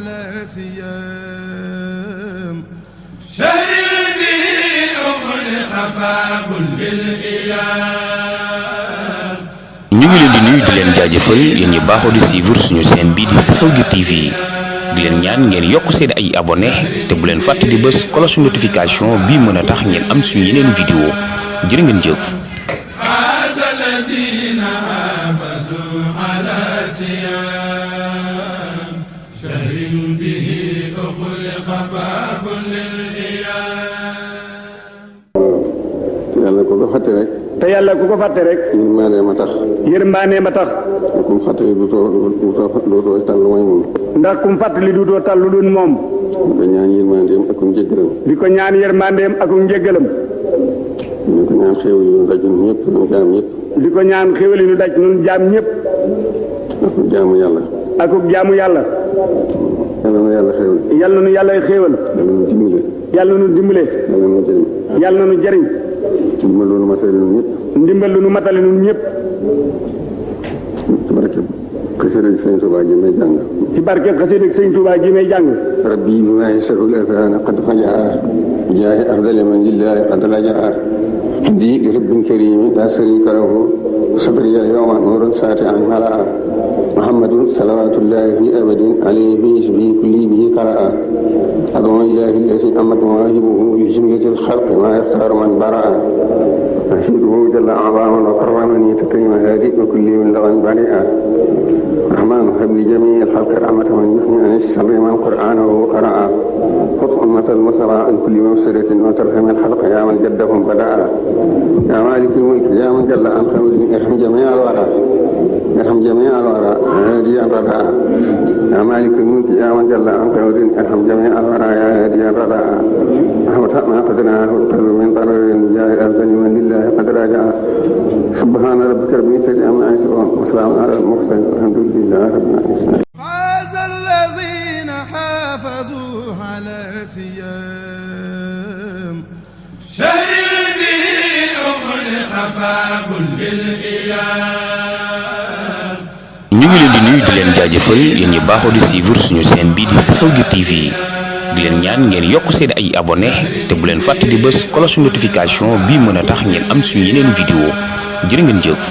على سيام شهر به أغلق باب للإيام. ñu ngi leen di nuyu di leen jaajëfal yéen ñi baaxoo di suivre suñu chaîne bii di Xew-Jur TV di leen ñaan ngeen yokk seen ay abonné te bu leen fàtte di bës cloche notification bii mën a tax ngeen am suñu yeneen vidéo jërë ngeen jëf. yàlla ku ko fàtte rek. te yàlla ku ko fàtte rek. yërmande ma tax. yërmande ma tax. kum fàttali duutoo tal lu mooy moom. ndax kum fàttali duutoo tal lu dul moom. di ko ñaan yërmandeem ak njëggalam. di ko ñaan yërmandeem ak njëggalam. di ko ñaan xéewal yi ñu daj ñun ñëpp ñun jaam ñëpp. di ko ñaan xéewal yi ñu daj ñun jaam ñëpp. ak jaamu yàlla. ak jaamu yàlla. yàlla na yàlla xéewal. yàlla na yàlla xéewal. yàlla nu dimbale. yàlla nu dimbale. yàlla nu jëriñ. yàlla nu jëriñ. ndimbal lu nu matale ñun ñëpp. ndimbal lu nu matale ñun ñëpp. ci barke xasida Sëñ Tuubaa ji may jàng. ci barke xasida Sëñ Tuubaa ji may jàng. rabbi bi maa yasarul azana qad fajaa jaahi afdali man lillahi qad lajaa indi li rabbin karimi la sharika lahu sadri yawma nurun sati'an malaa muhammadun salawatullahi fi abadin alayhi fi isbi kulli bihi qaraa ad'u ilahi allazi amat mawaahibuhu li jumlatil khalqi ma yaxtaaru man baraa أشهده جل أعظاما وكرمني تكريم هادئ وكل من لغن بريئا رحمن هب لجميع الخلق رحمة من يثني عن الشر من قرآنه قرأ خذ أمة المصرى عن كل مفسدة وترحم الخلق يا من جدهم بدأ يا مالك الملك يا من جل عن خير ارحم جميع الورى ارحم جميع الورى هاديا رداء يا مالك الملك يا من جل عن خير ارحم جميع الورى يا هاديا رداء رحمة ما قدرناه القلب من ضرر جاء أفضل من لله قد راجع سبحان ربك رب العزة عما يصفون وسلام على المرسلين والحمد لله رب العالمين. فاز الذين حافظوا على سيام شهر به أغلق باب للإيام. ñu ngi leen di nuyu di leen jaajëfal yéen ñi baaxoo di suivre suñu chaîne bii di Xew-Jur TV di leen ñaan ngeen yokk seen ay abonné te bu leen fàtte di bës cloche notification bii mën a tax ngeen am suñu yeneen vidéo jërë ngeen jëf.